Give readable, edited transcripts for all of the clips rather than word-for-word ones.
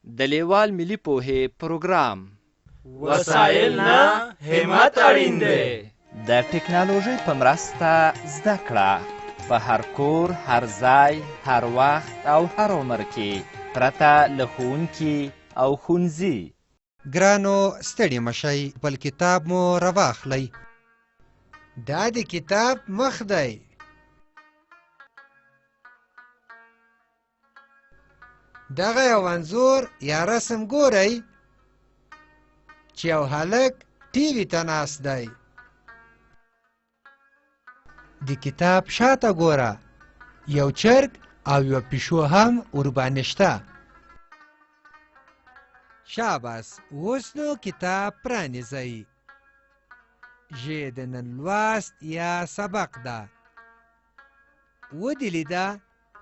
د لېوال ملي پوهې پروګرام. وسایل نه، همت اړین دی. د ټکنالوژۍ په مرسته زده کړه په هر کور، هر ځای، هر وخت او هر عمر کې، پرته له ښوونکي او ښوونځي. ګرانو ستړي مه شئ، خپل کتاب مو راواخلئ. دا د کتاب مخ دی. دغه یو انځور یا رسم ګورئ چې یو هلک ټي وي ته ناست دی. د کتاب شاته ګوره، یو چرګ او یوه پیشو هم ورباندې شته. شاباس، اوس نو کتاب پرانیزئ. ژې د نن لوست یا سبق ده. ودې لیده؟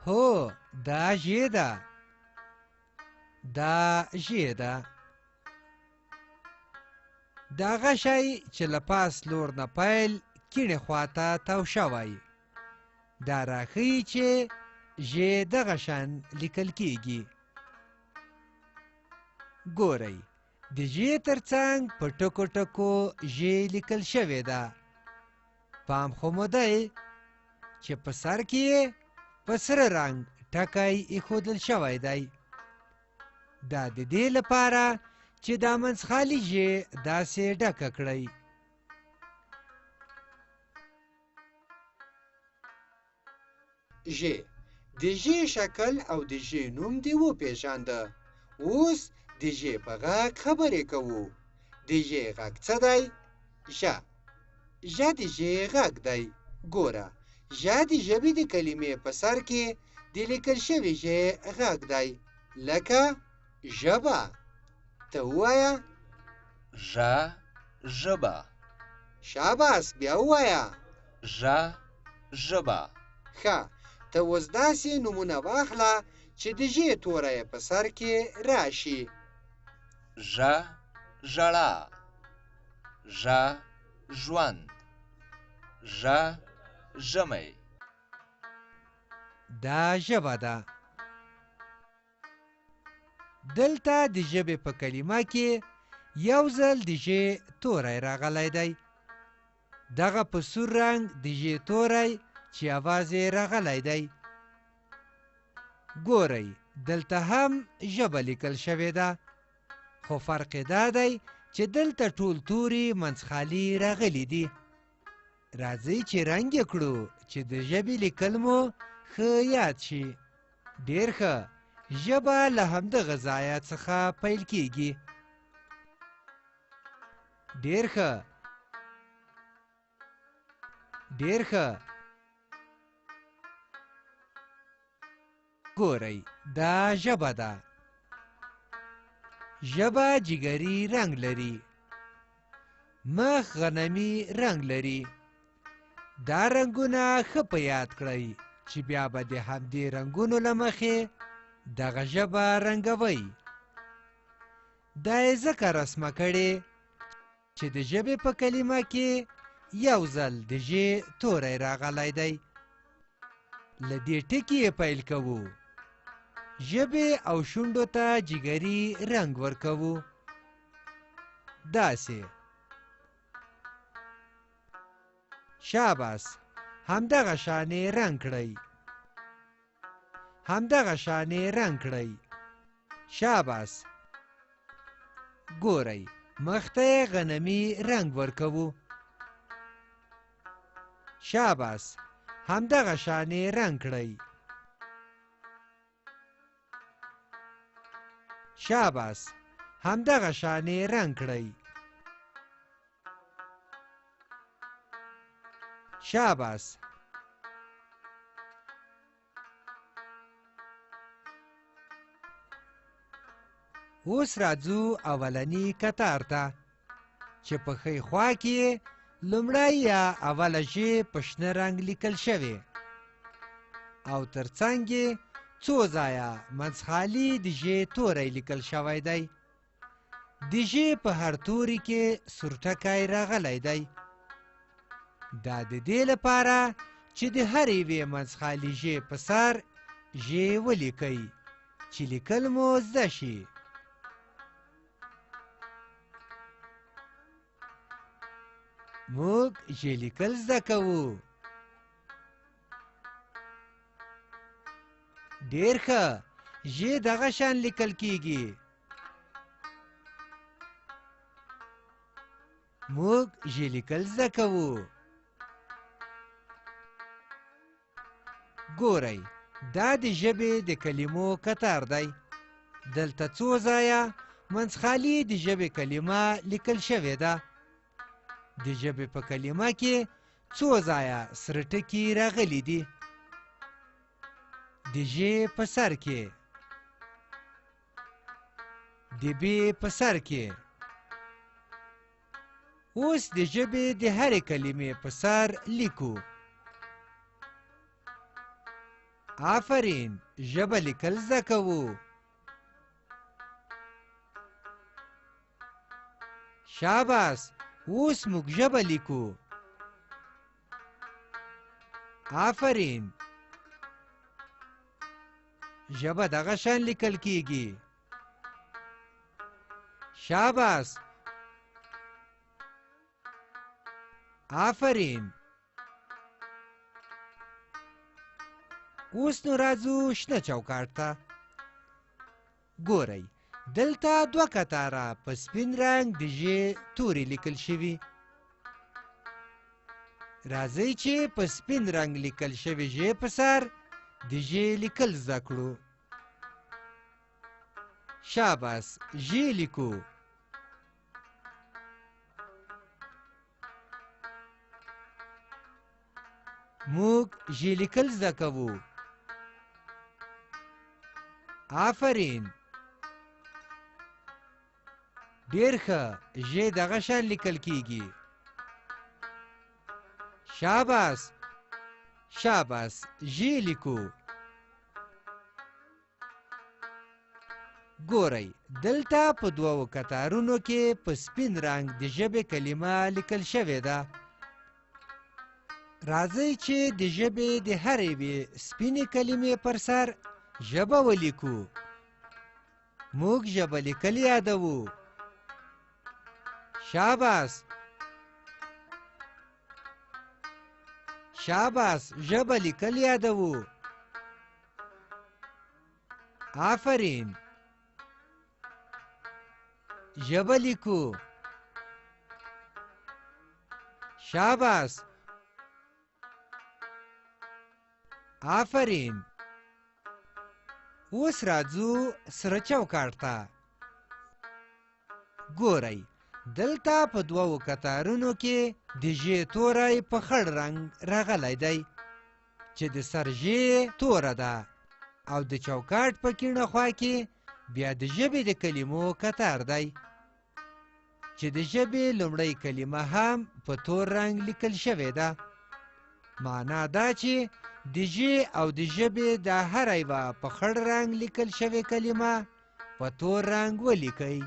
هو، دا ژې ده. دا ژې ده. دا هغه شی چې له پاس لور نه پیل کیڼې خواته تاو شوی. دا راښیي چې ژې دغه شان لیکل کیږي. ګورئ، د ژې تر څنګ په ټکو ټکو ژې لیکل شوې ده. پام خو مو دی چې په سر کې یې په سره رنګ ټکی ایښودل شوی دی. دا د دې لپاره چې دا منځ خالي ژې داسې ډکه کړئ. ژې د ژې شکل او د ژې نوم دې وپېژانده. اوس د ژې په غږ خبرې کوو. د ژې غږ څه دی؟ ژه. ژه د ژې غږ دی. ګوره، ژه د ژبې د کلمې په سر کې د لیکل شوې ژې غږ دی، لکه ژبه. ته ووایه. ژه، ژبه. شاباس، بیا ووایه. ژه، ژبه. ښه، ته اوس داسې نومونه واخله چې د ژې توری یې په سر کې راشي. ژه، ژړا. ژه، ژوند. ژه، ژمی. دا ژبه ده. دلته د ژبې په کلمه کې یو ځل د ژې توری راغلی دی. دغه په سور رنګ د ژې توری چې یوازې راغلی دی. ګورئ، دلته هم ژبه لیکل شوې ده، خو فرق یې دا دی چې دلته ټول توري منځخالي راغلي دي. راځئ چې رنګ یې کړو چې د ژبې لیکل مو ښه یاد شي. ډېر ښه، ژبه له همدغه ځایه څخه پیل کیږي. ډېر ښه، ډېر ښه. ګورئ، دا ژبه ده. ژبه جګري رنګ لري. مخ غنمي رنګ لري. دا رنګونه ښه په یاد کړئ چې بیا به د همدې رنګونو له مخې دغه ژبه رنګوئ. دا یې ځکه رسمه کړې چې د ژبې په کلمه کې یو ځل د ژې توری راغلی دی. له دې ټکي یې پیل کوو. ژبې او شونډو ته جګري رنګ ورکوو. داسې. شاباس، همدغه شان یې رنګ کړئ. همدغه شان یې رنګ کړئ. شاباس. ګورئ، مخ ته یې غنمي رنګ ورکوو. شاباس، همدغه شان یې رنګ کړئ. شاباس، همدغه شان یې رنګ کړئ. شاباس. اوس راځو اولني کتار ته چې په ښۍ خوا کې یې لومړی یا اوله ژې په شنه رنګ لیکل شوې او تر څنګ یې څو ځایه منځخالي د ژې توری لیکل شوی دی. د ژې په هر توري کې سور ټکی راغلی دی. دا د دې لپاره چې د هر یوې منځخالي ژې په سر ژې ولیکئ چې لیکل مو زده شي. موږ ژې لیکل زده کوو. ډېر ښه، ژې دغه شان لیکل کیږي. موږ ژې لیکل زده کوو. ګورئ، دا د ژبې د کلمو کتار دی. دلته څو ځایه منځ خالي د ژبې کلمه لیکل شوې ده. د ژبې په کلمه کې څو ځایه سره ټکي راغلي دي. د ژې په سر کې، د ب په سر کې. اوس د ژبې د هرې کلمې په سر لیکو. آفرین، ژبه لیکل زده کوو. شاباس، اوس موږ ژبه لیکو. آفرین، ژبه دغه شان لیکل کیږي. شاباس، آفرین. اوس نو راځو شنه چوکاټ ته. ګورئ، دلته دوه کتاره په سپین رنګ د ژې توري لیکل شوي. راځئ چې په سپین رنګ لیکل شوې ژې په سر د ژې لیکل زده کړو. شاباس، ژې لیکو. موږ ژې لیکل زده کوو. آفرین، ډېر ښه، ژې دغه شان لیکل کیږي. شاباس، شاباس، ژې لیکو. ګورئ، دلته په دوو کتارونو کې په سپین رنګ د ژبې کلمه لیکل شوې ده. راځئ چې د ژبې د هرې یوې سپینې کلمې پر سر ژبه ولیکو. موږ ژبه لیکل یادوو. شاباس، شاباس، ژبه لیکل یادوو. آفرین، ژبه لیکو. شاباس، آفرین. اوس راځو سره چوکاټ ته. ګورئ، دلته په دوو کتارونو کې د ژې توری په خړ رنګ راغلی دی چې د سر ژې توره ده، او د چوکاټ په کیڼه خوا کې بیا د ژبې د کلمو کتار دی چې د ژبې لومړۍ کلمه هم په تور رنګ لیکل شوې ده. معنا دا چې د ژې او د ژبې د هره یوه په خړ رنګ لیکل شوې کلمه په تور رنګ ولیکئ.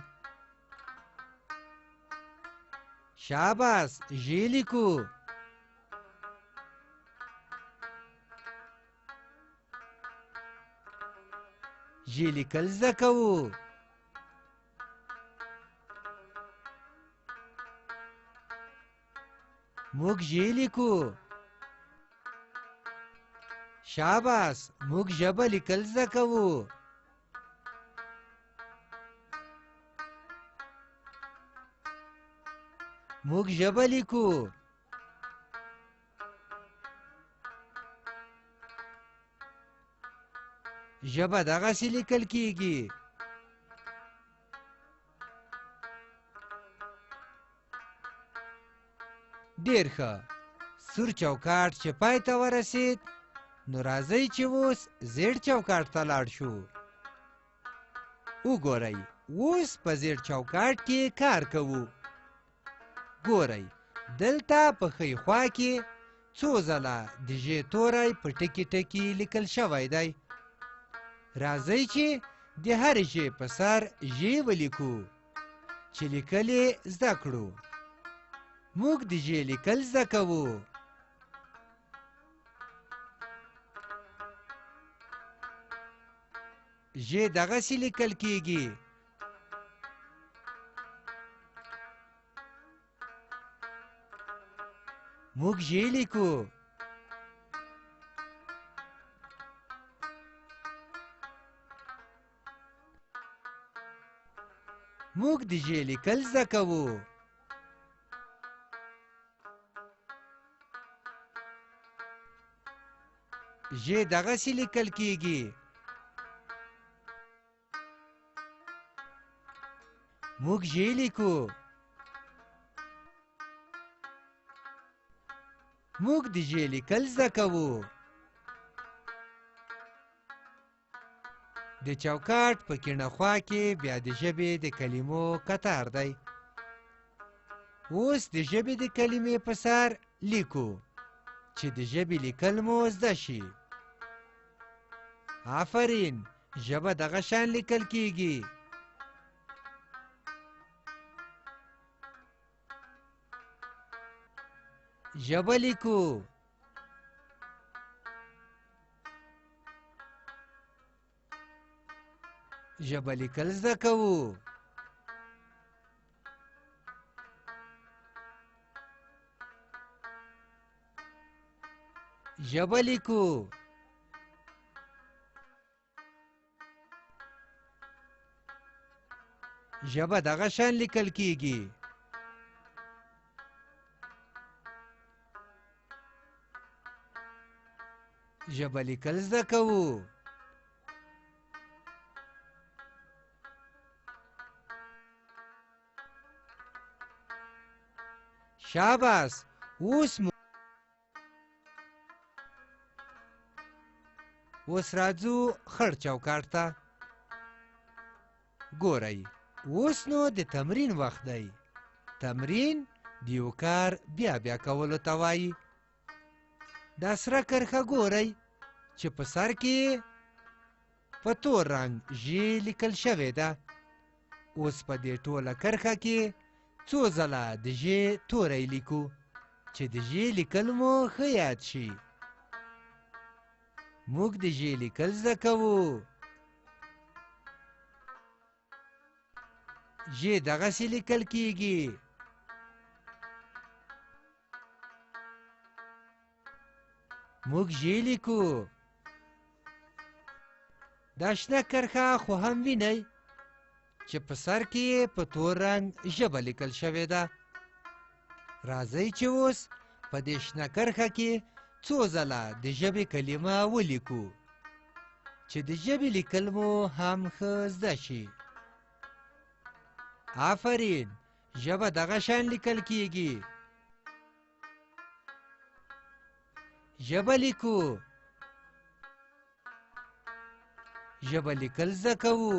شاباس، ژې لیکو. ژې لیکل زده کوو. موږ ژې لیکو. شاباس، موږ ژبه لیکل زده کوو. موږ ژبه لیکو. ژبه دغسې لیکل کیږي. ډېر ښه، سور چوکاټ چې پای ته ورسید، نو راځئ چې اوس زیړ چوکاټ ته لاړ شو. وګورئ، اوس په زیړ چوکاټ کې کار کوو. ګورئ، دلته په ښۍ خوا کې څو ځله د ژې توری په ټکي ټکي لیکل شوی دی. راځئ چې د هرې ژې په سر ژې ولیکو چې لیکل یې زده کړو. موږ د ژې لیکل زده کوو. ژې دغسې لیکل کیږي. موږ ژې لیکو. موږ د ژې لیکل زده کوو. ژې دغسې لیکل کیږي. موږ ژې لیکو. موږ د ژې لیکل زده کوو. د چوکاټ په کیڼه خوا کې بیا د ژبې د کلمو کتار دی. اوس د ژبې د کلمې په سر لیکو چې د ژبې لیکل مو زده شي. آفرین، ژبه دغه شان لیکل کیږي. ژبه لیکو. ژبه لیکل زده کوو. ژبه لیکو. ژبه دغه شان لیکل کیږي. ژبه لیکل زده کوو. شاباس، اوس مو اوس راځو خړ چوکاټ ته. ګورئ، اوس نو د تمرین وخت دی. تمرین د یو کار بیا بیا کولو ته وایي. دا سره کرښه ګورئ چې په سر کې په تور رنګ ژې لیکل شوې ده. اوس په دې ټوله کرښه کې څو ځله د ژې توری لیکو چې د ژې لیکل مو ښه یاد شي. موږ د ژې لیکل زده کوو. ژې دغسې لیکل کیږي. موږ ژې لیکو. دا شنه کرښه خو هم وینئ چې په سر کې یې په تور رنګ ژبه لیکل شوې ده. راځئ چې اوس په دې شنه کرښه کې څو ځله د ژبې کلمه ولیکو چې د ژبې لیکل مو هم ښه زده شي. آفرین، ژبه دغه شان لیکل کیږي. ژبه لیکو. ژبه لیکل زده کوو.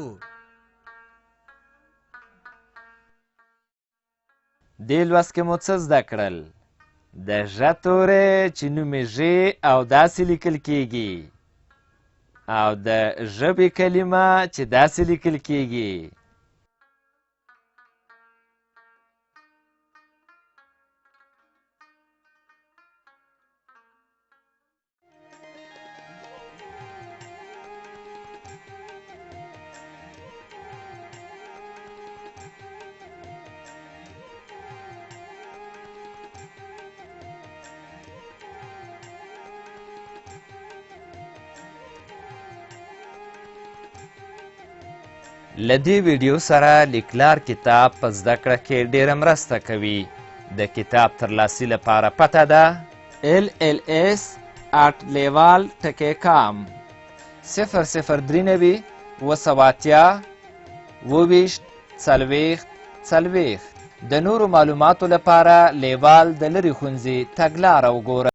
دې لوست کې مو څه زده کړل؟ د ژ توری چې نوم یې ژې او داسې لیکل کیږي، او د ژبې کلمه چې داسې لیکل کیږي. له دې ویډیو سره لیکلار کتاب په زده کړه کې ډېره مرسته کوي. د کتاب ترلاسي لپاره پته ده ال ال اس اټ لیوال ټکی کام 0093 780 27 40 40. د نورو معلوماتو لپاره لیوال د لرې ښوونځي تګلاره وګورئ.